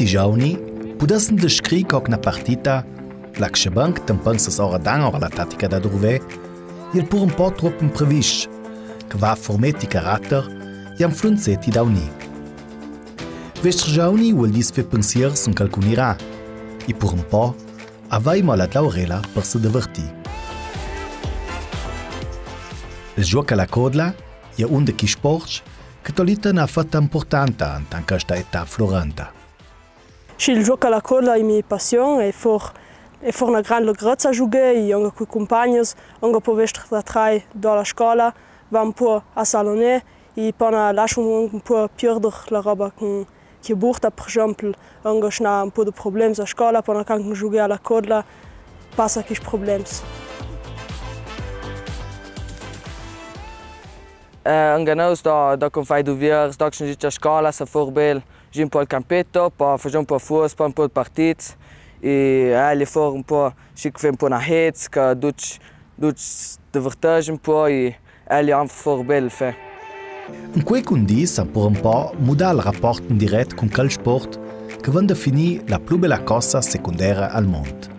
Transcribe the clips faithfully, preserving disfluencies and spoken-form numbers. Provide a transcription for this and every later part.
I giovani pudessan descri co che na partita, là che sche ben che te pensas ora dan ora la tatica da durvê, e pur un po tropp imprevists, che va a formeti caratter e a influenzeti dauni. Vestri giovani völ dì fé pensiers in quel che unirà, e pur un po, avei mola de l'aurela per se divertì. Il giuoc a la codla e un de chi sports che tolita na fetta importanta in tant che sta età florenta. Sì, il giuoc a la codla è mia passion, è for, è for na granda legrezza a giughé, è anca cui cumpagns, anca po vestri da trai da la scola, va un po a salonè, è po na lascia un po pierder la roba che, che burta, per esempio, anca se n'ha un po de problems a scola, po na can giughé a la codla, passa chi problems. Eh, anca nus, da, da che fai duviers, da che son giù a scola, sa for bel, giù un po al campetto, po fai un po fuss, po un po partits, e, eh, li for un po, sì che fai un po na hetz, che duc, duc divertegi un po, e, eh, li anca for bel fé. In quei cundì sa pur un po mudà il rapport in dirett cun quel sport che ven definì la plu bela cossa secundera al mond.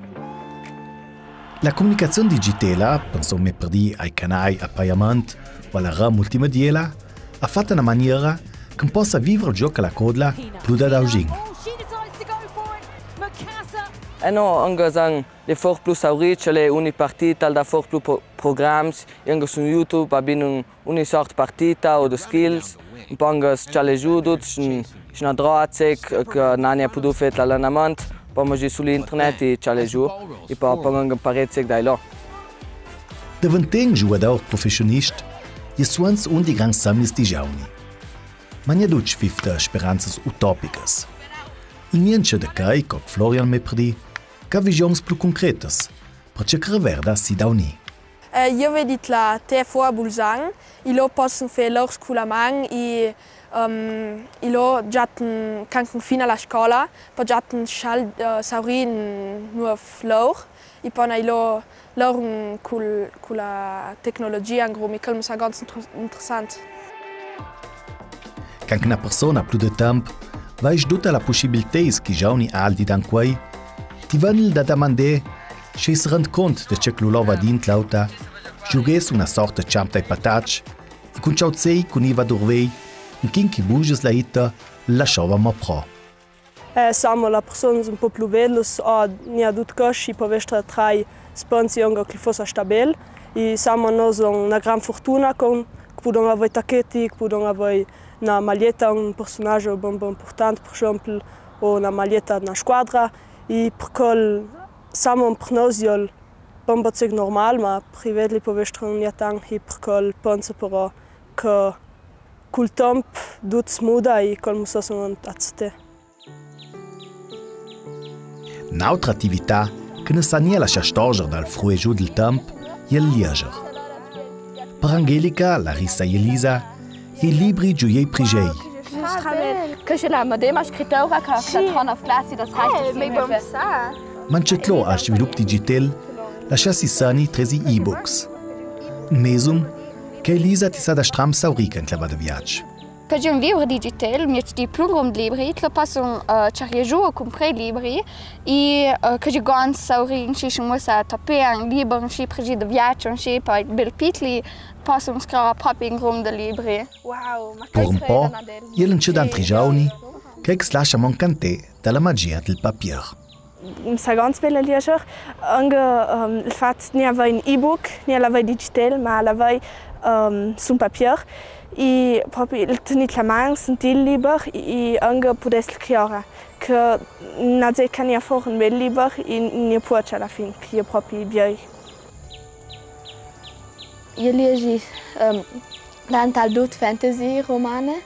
La comunicazion digitela, pensum mei per dì ai canai a paiament o a la ram multimediela, ha fatta na maniera che un possa viver il giuoc a la codla plu da daugin. E no, anca se l'è for plu saurì, ce l'è ogni partita, al dà for plu pro-, programs, e anca su YouTube, abin un, ogni sort partita o de skills, un po anca se ciale giù, duc, se, se n'ha drò a zec, che n'ha gnà pudù fé l'alenament, po magari su l'internet e ciale giù, e po, po anca imparè zec dai lò. Deventè un giugador professionist, e suonts un di grans somnis di giovani. Ma gnà duc vivta speranzas utopicas. Gnà ce de quei, co Florian mei per dì, che visions plu concretas, per ce che reverda si dauni. Eh, io vedi la T F O a Bulzan, i lo posson fé laur scu la man, i, ehm, i lo giatten cancan fin a la scola, po giatten schal, eh, saurì un nuov laur, i po na i lo laur cul, cu la tecnologia, in grum, i quel mi sa ganz inter-, interessant. Cancan na persona plu de temp, vei duta la pussibilità che i giovani aldi dan quei, ti ven il da damandè, se i se rend cont de ce che lu lova dint l'auta, giughè su na sorta ciamp dai patacs, e cun ciau zei, cun i va durvei, in chin che bugias la ita, la sciova mo pro. Eh, semo la personas un po plu vedas, o gnà dut cosci, po vestri trai spensi anca che fossa stabel. E semo nos na gran fortuna cun, che pudon avei tacheti, che pudon avei na maglieta, un personaggio bon, bon important, per esempio, o na maglieta de na squadra. E per quel, semo per nos, io, bon, bon, zec normal, ma per i vedli po vestri un gnà tant, e per quel penso però che cul temp dut se muda e quel mussa son accettà. N'autra attività che ne sa gnà lascià storger dal fruegiu dal temp è il lieger. Per Angelica, Larissa e Elisa, i libri giuiei prigiei. Che xe la medema scritaura che la trona flassi da scrita. Ma ce tlo al svilup digital, lasciassi sani tresi e-books. Mesum, che Elisa ti sa da stramp saurì che la va de viac. Che xe un libri digital, mi ti plungrum de libri, tlo posson, eh, ciarghie giù o cumprè libri, e, eh, che xe ganz saurì, insci, se mussa tapea un libri, insci, pregi de viac, insci, par bel pitli, posson scriere propi un grum de libri. Wow, ma pur un po, el ince dantri giovani, che se lascia mancantè da la magia del papier. Sa ganz bel a lieger, anca, ehm, il fat gnà avei un e-book, gnà l'avei digital, ma l'avei, ehm, sun papier. E propi il tegnir la man, sentì il liber, e anca pudè scriere, che na zeca gnà for un bel liber, e gnà può a la fin, che xe propi biel. Io liegi, ehm, tant dut fantasy, romane,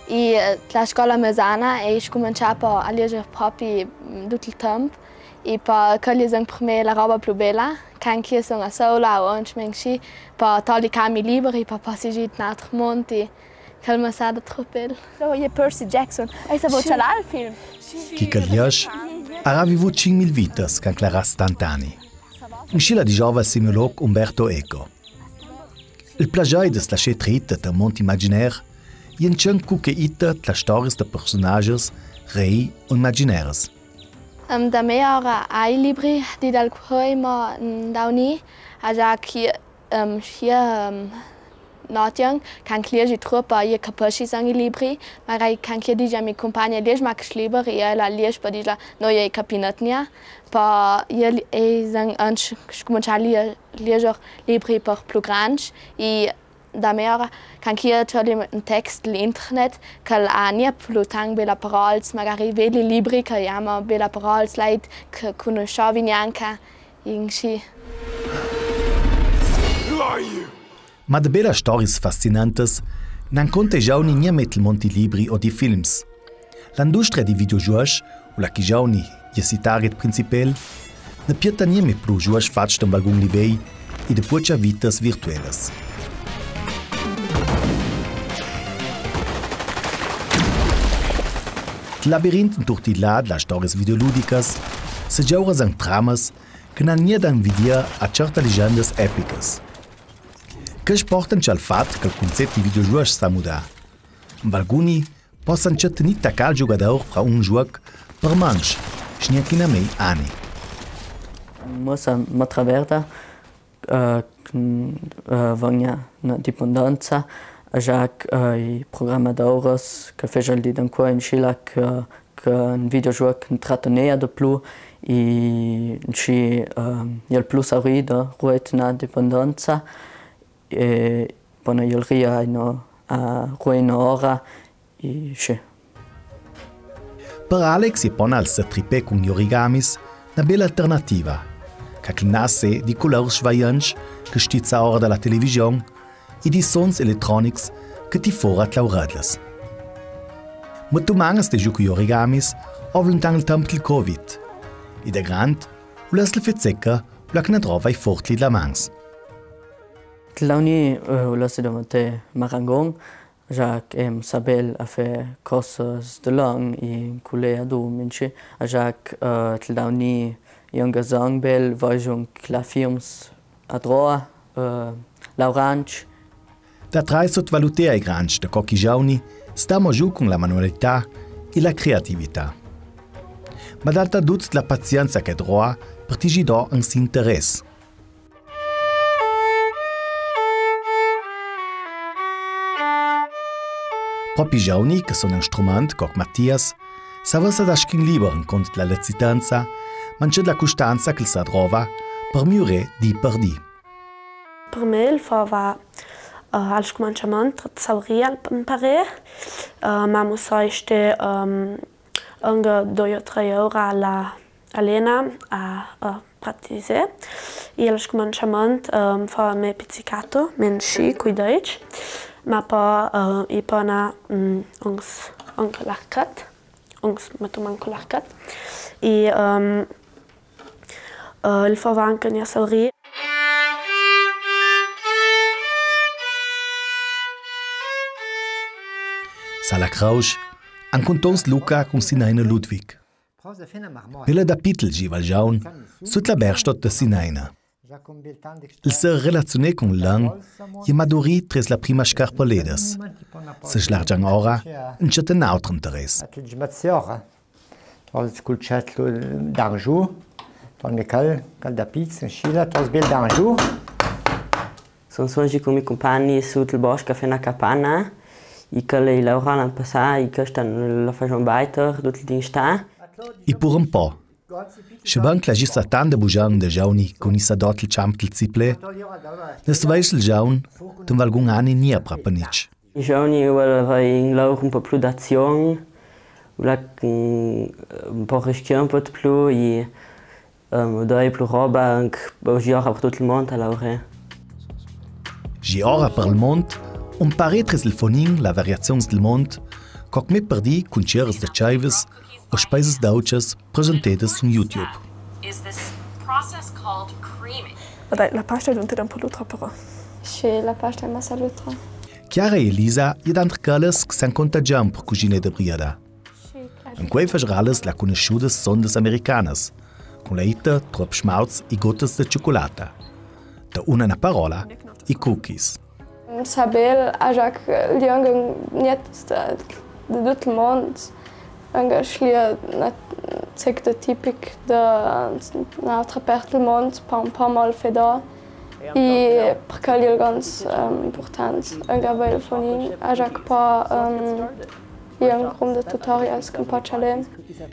e, eh, la scola mesana e i scumenzià po a lieger propi, mm, dut il temp, e po quel xe per me la roba plu bela, che anch'io son a sola o anche mensci, po toli cami libri, po passegià in altri mondi, quel me sa da troppo bel. So, e Percy Jackson, e sa voce là il film? Chi che liegi, ara vivù cinc mil vitas, che anche la rasta tant'ani. Insci la dixeva il semiolog Umberto Eco. Il plagià de slascià trita dal mond imaginer, e incen cuche ita de las storias de personages rei o imagineras. Ehm, da mei ora ai libri di dal cuei mo, mm, dauni, agia che, ehm, scia, ehm, notian, can che liegia troppo, eiu capescia i libri, ma rai can che digia mi cumpagna liegia max libri, e ella liegia po digia, no, eiu capi nada, po eiu li-, e san anc scumincià a lie-, liegia libri per plu grands, e da mei ora, can che eiu tolli un text l'internet, che l'ha gnà plu tant bela parols, magari veli libri che iama bela parols, leit che cunuscevi gnanca, insci. Ma de belas storias fascinantas n'han conta i giauni gnà met el mont di libri o di films. La industria di videogiuocs, ula che i giauni i è si target principel, ne pieta gnà met plu giuocs fats d'an valgun livei e de pucia vitas virtuelas. Dal labirint inturtidlà da las storias videoludicas se giaura san tramas che n'han gnà da invidiar a certas legendas epicas. Che sportan cial fat che il concet di videogiuoc s'ha mudà. Valguni possan ciò tegnì taccà il giugadour fra un giuoc per manch, sgnanca gnà mei ani. Mo sa, mo traversa, eh, che, eh, vegna na dipendenza, già che, eh, i programmadouras che fegial di d'ancuo in Scila che, che un videogiuoc intrattenea de plu, e insci, eh, i è plu saurì de ruet na dipendenza, e pona i è ria, no, a ruet ora, e sì. Per Alex i è pona il se tripè cun i origamis na bela alternativa, ca che nase di culours svaiants che stizza ora da la television e di sons elettronics che ti fora tla uredlas. Ma tu mangas te giù cui origamis, ovlun tan il temp dal Covid. E da grand, u lassa far zeca, ula che na drova i fortli dla mans. Dal dauni, eh, u lassi davanti marangon, già che, ehm, sa bel a far cosas de lan e culea du minci, già che, eh, dal dauni i è anca san bel, vajun che la films a droa, eh, lauranc. Da trai sotvalutea i granc da co che i giauni sta mo giù cun la manualità e la creatività. Ma dalta dut la pazienza che droa per ti gi do an si interess. Propi i giauni che sona un strument, co Mattias, s'avessa da schin liber ancont dla lecitanza, ma anca dla custanza che el sa drova per miurè di per di. Per me el fava, eh, al scumanciament saurì al imparer, eh, ma mo so iste, ehm, anca doi o trei ore a la alena a, a pratizè. E al scumanciament, ehm, fava me pizzicato, me insci, cui deutsch, ma po, eh, i pona, mm, uns, anca l'arcat, uns, ma tu manco l'arcat. E, ehm, eh, el fava anca gnà saurì. Sala Crausch, an cuntons Luca cun si naina Ludwig. Bela da pitel giva el giaun sut la berstot da si naina. El se relazionè cun l'an i è madurì tres la prima scarpaledas. Se slargian ora in certe n'auter interess. Als culcetlu d'angiu, ton Michel, cal da piz, in scila, tos bel d'angiu. Son songi cun mi cumpagni sut il bosc a far na capana, e che lei laura l'an passà, e che stan la fajon baiter, dut il din sta. E pur un po. Sche banc la gista tant da bugian da giauni cun issa dot il champ dil ziplè, ne svais il giaun, ten valgun ani nia prapa nitg. I giovni, uei, vai in laur un po' plu d'azion, uei, mm, un po' rischian un po' plu, i, ehm, dai plu roba, anc, giora per tut il mond a laurà. Giora per il mond, un parè tras il fonin, la variazions dil mond, co che me perdi cun ceras da ceivas o speisas d'autsas presentedas su YouTube. Is this process called creaming? Dai, la pasta è un po' lutra, però. Sì, la pasta è massa lutra. Chiara e Elisa i è dantr quellas che s'han contagià per cucina da briada. Sì, claro. Ancuei faschar ellas la cunusciuda sondas americanas, cun la ita, trop schmauts e gotas da cioccolata. Da una na parola, i cookies. Sa bel, a Jacques, li angan niet da, da dut il mond. Anca sch'el è na, zica tipic da n'autra part dal mont, pa un pò mol fedà. E par chel è el ganz, ehm, impurtant anca vèi el fonin, agia che pa, ehm, è un grum da tutorials che un pò cialè.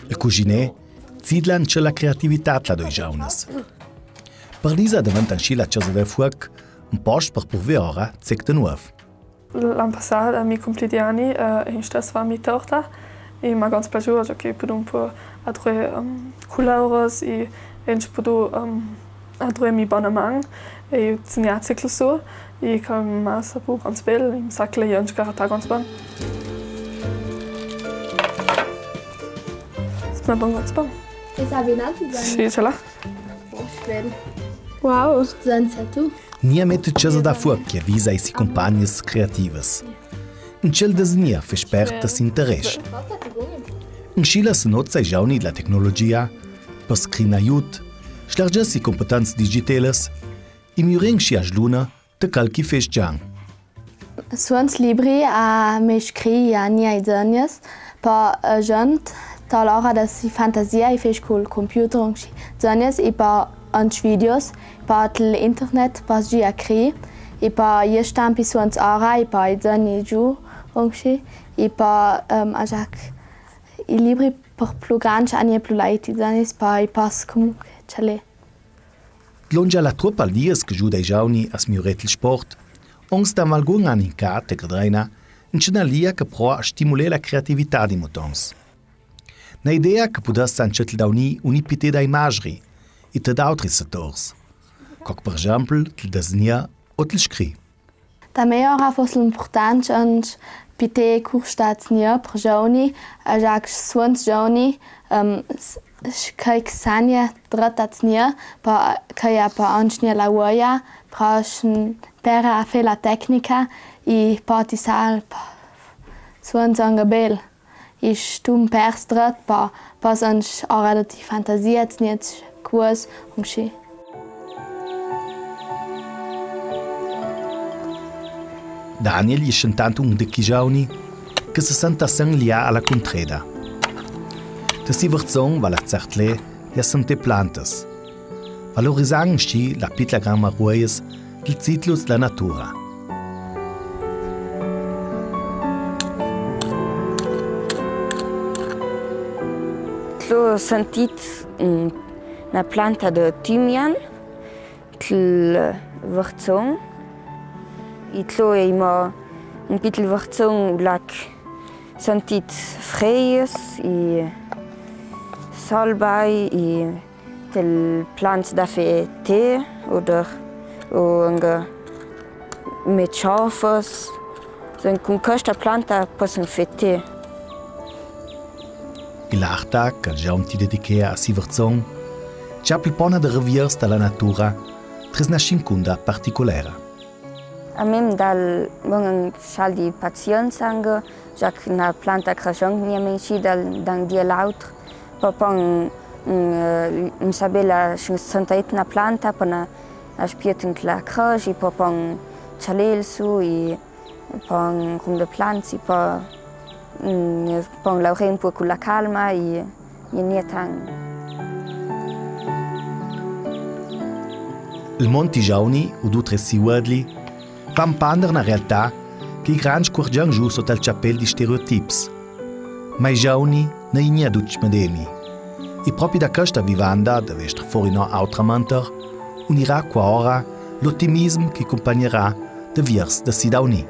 El cuginè zidla in tschella creativitad là doi giaunas. Per Lisa davanti anschi la chasa da fuoc un post per purvè ora zica da nuov. L'an passà, a mi cumplì di ani, eh, in stess fà mi torta. E m'ha ganz placiù, già che pudum pur adruer, ehm, culeuras e, e anca pudum, ehm, adruer mi bona man. E io zignà zica su, e che m'ha sapù ganz bel, e mi sa che l'è anca sgarratà ganz bon. Smaint bon, ganz bon. E sa ben anca? Sì, ce l'ha. Oh, bel. Wow. Senza tu. Nia meti chasa da fuoc e visa i si cumpagnas creativas. In tschel da znia fes part da si interess. Anschi la s'anoza i giauni dla tecnologia, per scrì in aiut, slargì si competenze digitelas, e miurì anschi a sgiuna da chel che fes gian. Suonts libri a me scrì a nia i zognas, pa, eh, gent, ta l'ora da si fantasia i fes cul computer un schi zognas e pa anca videos, pa l'internet, pa gi a crì, e pa io stampi suonts ora, e pa i zogni giù un schi, e pa, ehm, agia i libri per plu grands a nia plu leit i zognas, pa i pas comunque cialè. Dlongia la trupa lias che giuda i giauni a smiurer il sport, ons da malgun an in ca te gradreina, in tschena lia che prova a stimuler la creativitad dei mutons. Na idea che pudess anca daunì un ipitè da imagri e te d'autri settors, co per exempel il desegna o il scrì. Da me ora foss impurtant anca pitè curs da znia per giauni, agia suonts giauni, ehm, s-, s-, che, che sania dret da znia, pa, che i à pa anca la voia, pa s'impara a fà la tecnica, e pa ti sal, pa, suonts anca bel. E stum pers dret pa, pa anca ora da ti fantasia, ti niets cuos, un schi. Daniel è intant un de chi giauni che se senta sen lià a la cuntreda. De si verzon va la zertlè e a sentè plantas. Valorisan anschi la pitla gramma ruoias dil zitlus dla natura. Tlo sentit, mm, na planta de timian, tl verzon, e tlo e ima un pitel verzon u lac sentit freias e salbai e tel plants da fé tè, oder, o anca meciofas, sen cun questa planta possen fé tè. L'art che il giaun ti dedichea a si verzon, ciapel pona de reviers da la natura, tris na scincunda particulera. A me mi dal bon un schal di pazienza anca, già che na planta cresce anca niente da, da un dì a l'altro. Po pon, mm, eh, mi sa bel la senta et na planta, po na, la spieten che la cresce, po pon cialel su, e pon rum de planti, po, mm, pon laurempo cu la calma, e Gnì, gnì tant. Il mont dei giauni, u dutre si uodli, va a impander na realtà che i grands cuorgian giù sot al ciapel di stereotips. Ma i giauni no i gnì ducj medemi. E propri da questa vivanda, da vestr fori no autramente, unirà qua ora l'ottimism che cumpagnerà de viers de si dauni.